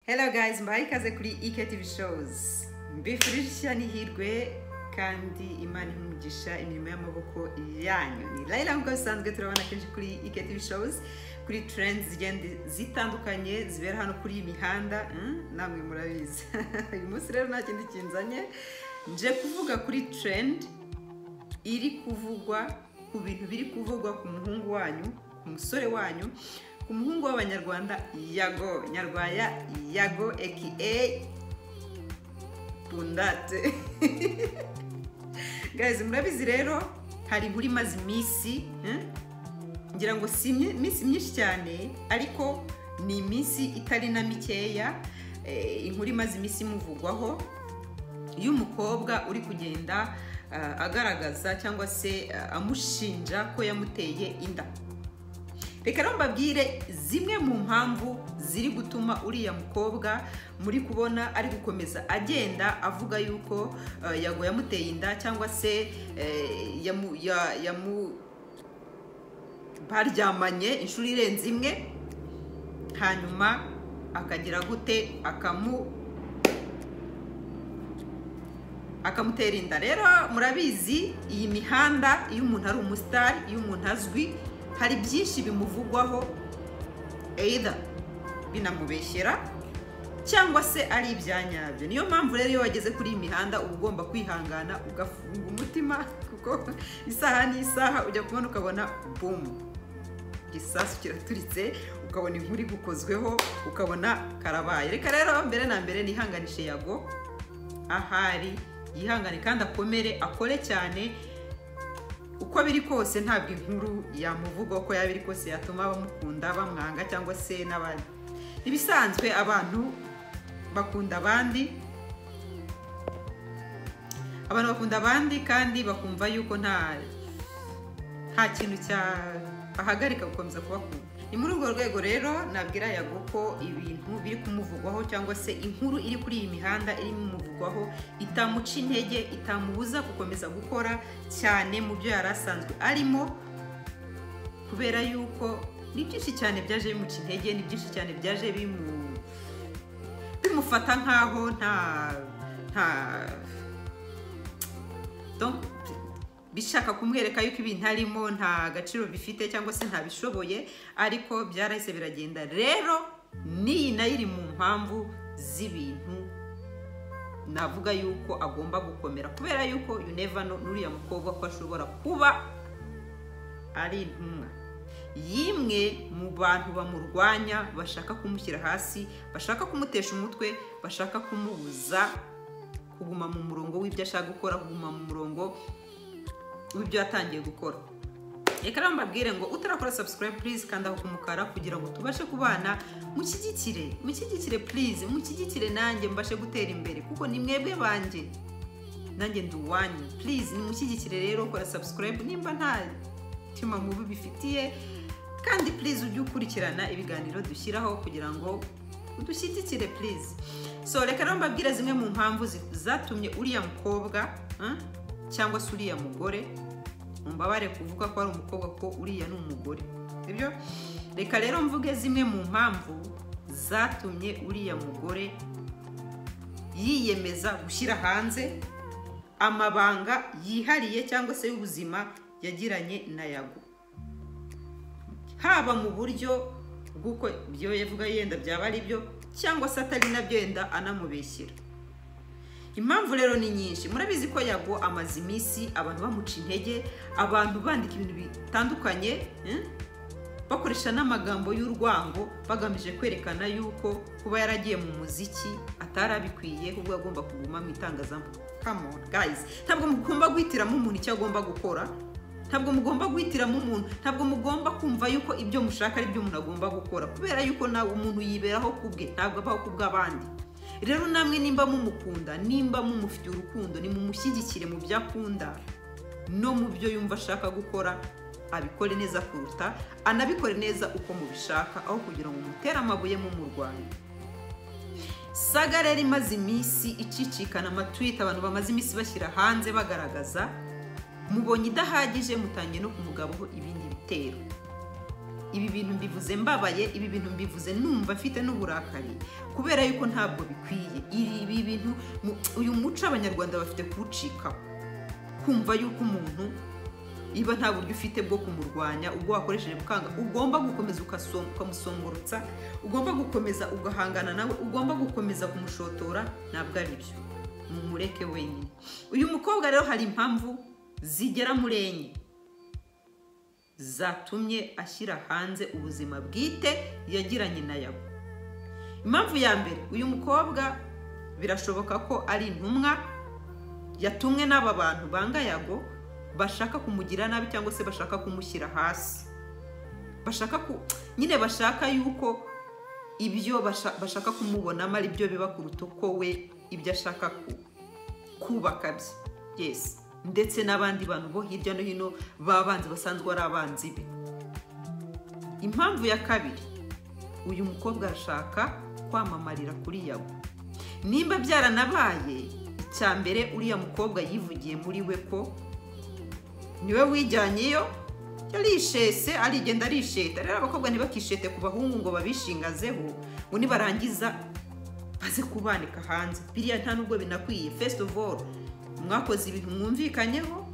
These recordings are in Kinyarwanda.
Hello guys, mbahaye ikaze kuri IKTV Shows. Mbifurije ishya n'ihirwe kandi Imana ihe umugisha imirimo y'amaboko yanyu. Ni Laila nk'uko bisanzwe, turabona kenshi kuri IKTV Shows, kuri trends zigenda zitandukanye zibera hano kuri iyi mihanda, namwe murabizi. Uyu munsi rero nta kindi kinzanye, nje kuvuga kuri trend iri kuvugwa ku bintu biri kuvugwa ku muhungu wanyu, ku musore wanyu, ku muhungu w'Abanyarwanda Yago Nyarwaya, Yago aka Pundate. Guys, murabizi rero hari inkuru imaze iminsi, ngira ngo si iminsi myinshi cyane, ariko ni iminsi itari na mikeya, inkuru imaze iminsi imuvugwaho y'umukobwa uri kugenda agaragaza cyangwa se amushinja ko yamuteye inda. Reka rero mbabwire zimwe mu mpamvu ziri gutuma uriya mukobwa muri kubona ari gukomeza agenda avuga yuko Yago yamuteye inda, cyangwa se baryamanye inshuro irenze imwe, hanyuma akagira gute, akamutera inda. Rero murabizi iyi mihanda, iyo umuntu ari umusitari, iyo umuntu azwi, hari byinshi bimuvugwaho, either binamubeshyera cyangwa se ari ibyanyabyo. Niyo mpamvu rero iyo wageze kuri iyi mihanda uba ugomba kwihangana ugafunga umutima, kuko isaha n'isaha ujya kubona ukabona boom, igisasu kiraturitse, ukabona inkuru igukozweho, ukabona karabaye. Reka rero mbere na mbere nihanganishe Yago ahari, yihangane kandi akomere, akore cyane. Uko biri kose ntabwo inkuru yamuvuga uko yaba iri kose yatuma bamukunda, bamwanga cyangwa se n'abandi. Ibisanzwe abantu bakunda abandi, abantu bakunda abandi kandi bakumva yuko nta kintu cyabahagarika gukomeza kubakunda. Ni muri urwo rwego rero nabwira Yago ko ibintu biri kumuvugwaho cyangwa se inkuru iri kuri iyi mihanda iri kumuvugwaho itamuca intege, itamubuza gukomeza gukora cyane mu byo yari asanzwe arimo, kubera yuko ni byinshi cyane byaje bimuca intege, ni byinshi cyane byaje bimufata nkaho nta donc bishaka kumwereka yuko ibintu arimo nta gaciro bifite cyangwa se ntabishoboye, ariko byarahise biragenda. Rero niyi nayo iri mu mpamvu z'ibintu navuga yuko agomba gukomera, kubera yuko you never know n'uriya mukobwa ko ashobora kuba ari intumwa yimwe mu bantu bamurwanya, bashaka kumushyira hasi, bashaka kumutesha umutwe, bashaka kumubuza kuguma mu murongo w'ibyo ashaka gukora, kuguma mu murongo w'ibyo yatangiye gukora. Reka rero mbabwire ngo utarakora subscribe please kanda ku mukara kugira ngo tubashe kubana, mushyigikire, mushyigikire please, mushyigikire nanjye mbashe gutera imbere, kuko ni mwebwe banjye, nanjye ndi uwanyu. Please nimushyigikire rero, kora subscribe nimba nta mutima mubi bifitiye, kandi please ujye ukurikirana ibiganiro dushyiraho kugira ngo udushyigikire please. So reka rero mbabwire zimwe mu mpamvu zatumye uriya mukobwa cyangwa se uriya mugore, mumbabare kuvuga ko ari umukobwa ko uriya ni umugore, sibyo? Reka rero mvuge zimwe mu mpamvu zatumye uriya mugore yiyemeza gushyira hanze amabanga yihariye cyangwa se y'ubuzima yagiranye na Yago, haba mu buryo bw'uko byo yavuga yenda byaba ari byo cyangwa se atari nabyo yenda anamubeshyira. Impamvu rero ni nyinshi. Murabizi ko Yago amaze iminsi abantu bamuca intege, abantu bandika ibintu bitandukanye, bakoresha n'amagambo y'urwango bagamije kwerekana yuko kuba yaragiye mu muziki atarabikwiye, ahubwo agomba kuguma mu itangazamakuru. Come on guys, ntabwo mugomba guhitiramo umuntu icyo agomba gukora, ntabwo mugomba guhitiramo umuntu, ntabwo mugomba kumva yuko ibyo mushaka ari byo umuntu agomba gukora, kubera yuko nawe umuntu yiberaho kubwe, ntabwo abaho kubw'abandi. Rero namwe nimba mumukunda, nimba mumufitiye urukundo, nimumushyigikire mu byo akunda no mu byo yumva ashaka gukora, abikore neza kuruta anabikore neza uko mubishaka, aho kugira ngo mutere amabuye mumurwanya. Saga rero imaze iminsi icicikana amatwita abantu bamaze iminsi bashyira hanze bagaragaza, mubonye idahagije mutangiye no kumugabaho ibindi bitero. Ibi bintu mbivuze mbabaye, ibi bintu mbivuze numva mfite n'uburakari, kubera yuko ntabwo bikwiye. Ibi bintu, uyu muco abanyarwanda bafite kuwucikaho, kumva yuko umuntu iba nta buryo ufite bwo kumurwanya, ubwo wakoresheje bukanga, ugomba gukomeza ukamusongorotsa, ugomba gukomeza ugahangana nawe, ugomba gukomeza kumushotora. Ntabwo ari byo, mumureke wenyine. Uyu mukobwa rero hari impamvu zigera muri enye zatumye ashyira hanze ubuzima bwite yagiranye na Yago. Impamvu ya mbere, uyu mukobwa birashoboka ko ari intumwa yatumwe n'aba bantu banga Yago, bashaka kumugira nabi cyangwa se bashaka kumushyira hasi, bashaka nyine bashaka yuko ibyo bashaka kumubonamo ari byo biba kuruta uko we ibyo ashaka kubaka bye. Yes, ndetse n'abandi bantu bo hirya no hino b'abanzi basanzwe ari abanzi be. Impamvu ya kabiri, uyu mukobwa arashaka kwamamarira kuri Yago. Nimba byaranabaye, icya mbere uriya mukobwa yivugiye muri we ko niwe wijyanyeyo, yarishese, arigenda arisheta. Rero abakobwa ntibakishete ku bahungu ngo babishingazeho, ngo nibarangiza baze kubanika hanze. Biriya nta nubwo binakwiye. First of all, mwakoze ibintu mwumvikanyeho,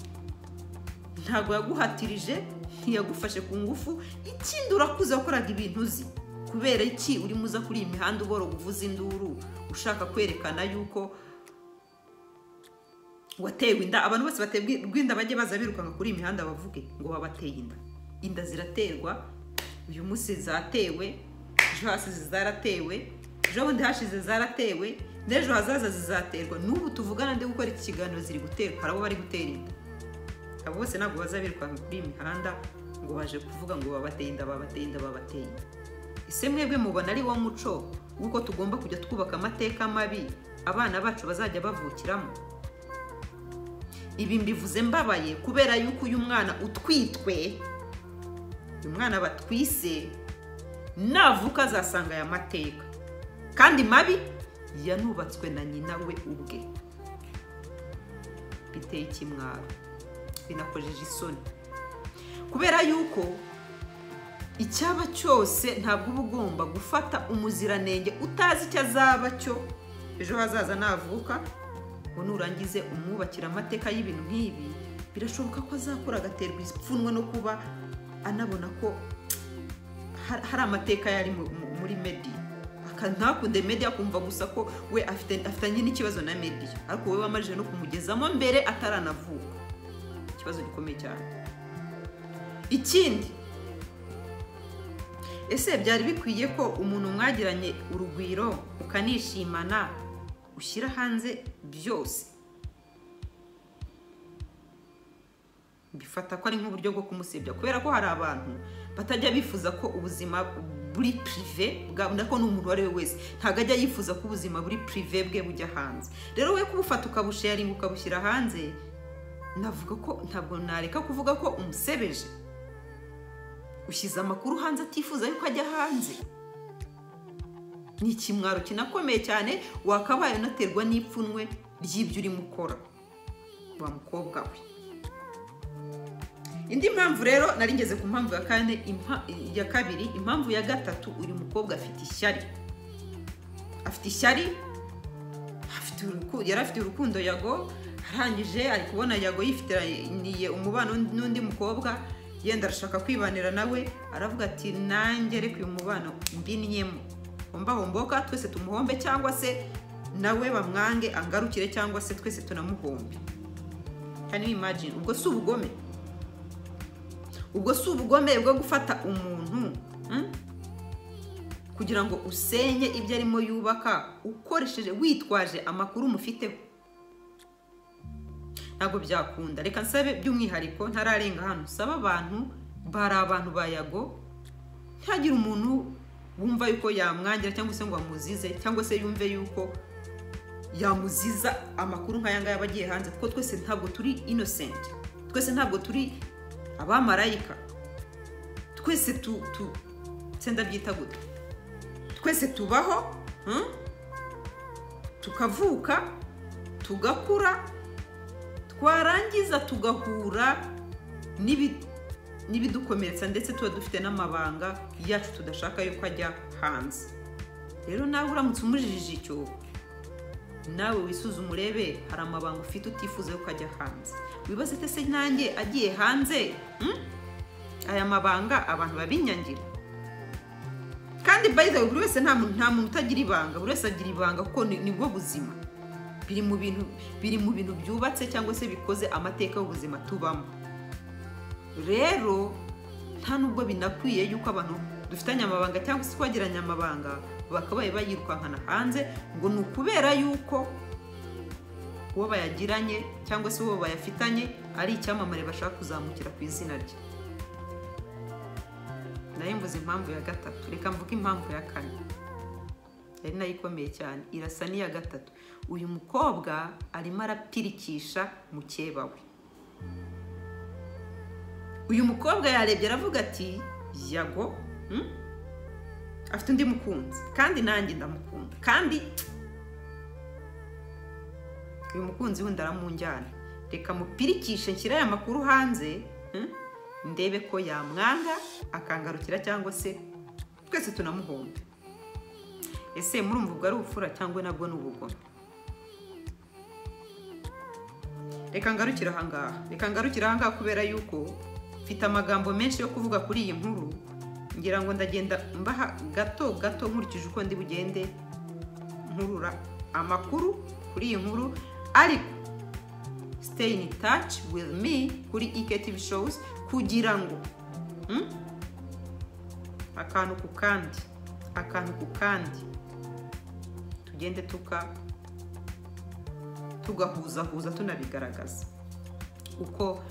ntabwo yaguhatirije, ntiyagufashe ku ngufu. Ikindi, urakuze, wakoraga ibintu uzi. Kubera iki urimo uza kuri iyi mihanda uboro uvuza induru, ushaka kwerekana yuko watewe inda? Abantu bose baterwa inda bajye baza birukanka kuri iyi mihanda bavuge ngo babateye inda. Inda ziraterwa, uyu munsi zatewe, ejo hasize zaratewe, ejo bundi hashize zaratewe, n'ejo hazaza zizaterwa. N'ubu tuvugana ndi gukora iki kiganiro ziri guterwa, hari abo bari gutera inda. Abo bose ntabwo baza birukanka kuri iyi mihanda ngo baje kuvuga ngo babateye inda, babateye inda, babateye inda. Ese mwebwe mubona ari wo muco w'uko tugomba kujya twubaka amateka mabi abana bacu bazajya bavukiramo? Ibi mbivuze mbabaye, kubera yuko uyu mwana utwitwe, uyu mwana batwise, navuka azasanga aya mateka kandi mabi yanubatswe na nyina we ubwe. Biteye ikimwaro, binakojeje isoni, kubera yuko icyaba cyose ntabwo uba ugomba gufata umuziranenge utazi icyo azaba cyo ejo hazaza navuka, ngo nurangize umwubakira amateka y'ibintu nk'ibi. Birashoboka ko azakura agaterwa ipfunwe no kuba anabona ko hari amateka yari muri media, ntakunde media, akumva gusa ko we afitanye n'ikibazo na media, ariko wowe wamajije no kumugezamo mbere ataranavuka. Ikibazo gikomeye cyane. Ikindi, ese byari bikwiye ko umuntu mwagiranye urugwiro ukanishimana ushyira hanze byose? Bifata ko ari nk'uburyo bwo kumusebya, kubera ko hari abantu batajya bifuza ko ubuzima buri privé bwa ko n'umuntu uwo ari we wese ntabwo ajya yifuza ko ubuzima buri privé bwe bujya hanze. Rero we kubufata ukabusharinga, ukabushyira hanze, navuga ko ntabwo nareka kuvuga ko umusebeje, ushyize amakuru hanze atifuza yuko ajya hanze. Ni ikimwaro kinakomeye cyane, wakabaye unaterwa n'ipfunwe ry'ibyo urimo ukora, wa mukobwa we. Indi mpamvu rero, nari ngeze ku mpamvu ya kane, ya kabiri. Impamvu ya gatatu, uyu mukobwa afite ishyari, afite ishyari, yari afite urukundo Yago, arangije ari kubona Yago yifitaniye umubano n'undi mukobwa, yenda arashaka kwibanira nawe, aravuga ati: "Nanjye reka uyu mubano mbinnyemo, homba homboka, twese tumuhombe, cyangwa se nawe bamwange angarukire, cyangwa se twese tunamuhombe." Can you imagine? Ubwo si ubugome? Ubwo si ubugome bwo gufata umuntu kugira ngo usenye ibyo arimo yubaka, ukoresheje, witwaje amakuru mufiteho? Ntabwo byakunda. Reka nsabe by'umwihariko, ntararenga hano, nsaba abantu bari abantu ba Yago, ntihagire umuntu wumva yuko yamwangira cyangwa se ngo amuzize, cyangwa se yumve yuko yamuziza amakuru nk'aya ngaya aba agiye hanze, kuko twese ntabwo turi innocent, twese ntabwo turi abamarayika, twese tu tu se ndabyita gute, twese tubaho, Tukavuka, tugakura, twarangiza tugahura n'ibidukomeretsa, ndetse tuba dufite n'amabanga yacu tudashaka yuko ajya hanze. Rero nawe uramutse umujijije icyo, nawe wisuzume urebe hari amabanga ufite utifuza yuko ajya hanze. Wibaze ese nanjye agiye hanze, aya mabanga abantu babinyangira? Kandi by the way, buri wese nta muntu utagira ibanga, buri wese agira ibanga kuko nibwo buzima. Biri mu bintu byubatse cyangwa se bikoze amateka y'ubuzima tubamo. Rero nta nubwo binakwiye yuko abantu dufitanye amabanga cyangwa se twagiranye amabanga bakabaye bayirukankana hanze ngo ni ukubera yuko uwo bayagiranye cyangwa se uwo bayafitanye ari icyamamare bashaka kuzamukira ku izina rye. Nayo mvuze impamvu ya gatatu, reka mvuge impamvu ya kane, yari nayo ikomeye cyane, irasa n'iya gatatu. Uyu mukobwa arimo arapirikisha mukeba we. Uyu mukobwa yarebye aravuga ati Yago afite undi mukunzi kandi nanjye ndamukunda, kandi uyu mukunzi wundi aramunjyana, reka mupirikishe nshyire aya makuru hanze, ndebe ko yamwanga akangarukira cyangwa se twese tunamuhombe. Ese murumva ubwo ari ubupfura cyangwa nabwo ni ubugome? Reka ngarukira ahangaha, reka ngarukira ahangaha kubera yuko mfite amagambo menshi yo kuvuga kuri iyi nkuru. Ngira ngo ndagenda mbaha gato gato nkurikije uko ndi bugende nkurura amakuru kuri iyi nkuru, ariko stay in touch with me kuri IKTV shows kugira ngo akantu ku kandi, akantu ku kandi tugende tugahuzahuza tunabigaragaza uko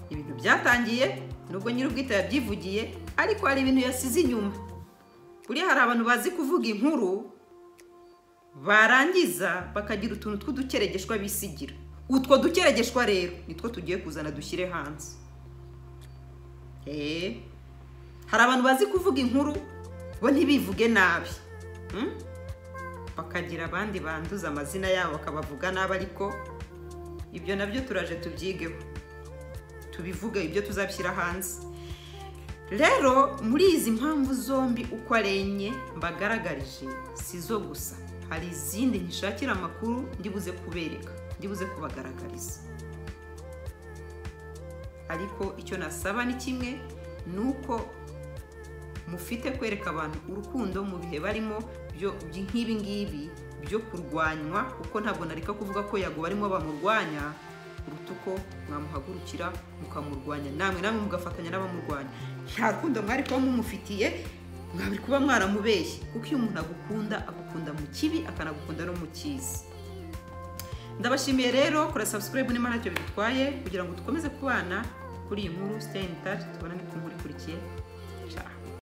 ibintu byatangiye. Nubwo nyir'ubwite yabyivugiye, ariko hari ibintu yasize inyuma. Buriya hari abantu bazi kuvuga inkuru barangiza bakagira utuntu tw'udukeregeshwa bisigira. Utwo dukeregeshwa rero nitwo tugiye kuzana dushyire hanze. Hari abantu bazi kuvuga inkuru bo ntibivuge nabi, bakagira abandi banduza amazina yabo bakabavuga nabi, ariko ibyo nabyo turaje tubyigeho, tubivuge, ibyo tuzabishyira hanze. Rero muri izi mpamvu zombi uko ari enye mbagaragarije, si zo gusa, hari izindi nkishakira amakuru ndibuze kubereka, ndibuze kubagaragariza. Ariko icyo nasaba ni kimwe, nuko mufite kwereka abantu urukundo mu bihe barimo byo nk'ibi ngibi byo kurwanywa, kuko ntabwo nareka kuvuga ko Yago barimo bamurwanya, uruta uko mwamuhagurukira mukamurwanya, namwe mugafatanya n'abamurwanya. Nta rukundo mwari kuba mumufitiye, mwari kuba mwaramubeshye, kuko iyo umuntu agukunda agukunda mu kibi akanagukunda no mu cyiza. Ndabashimiye rero, kora subscribe niba ntacyo bidutwaye kugira ngo dukomeze kubana kuri iyi nkuru. Stay in touch, tubonane ku nkuru ikurikiye. Ciao.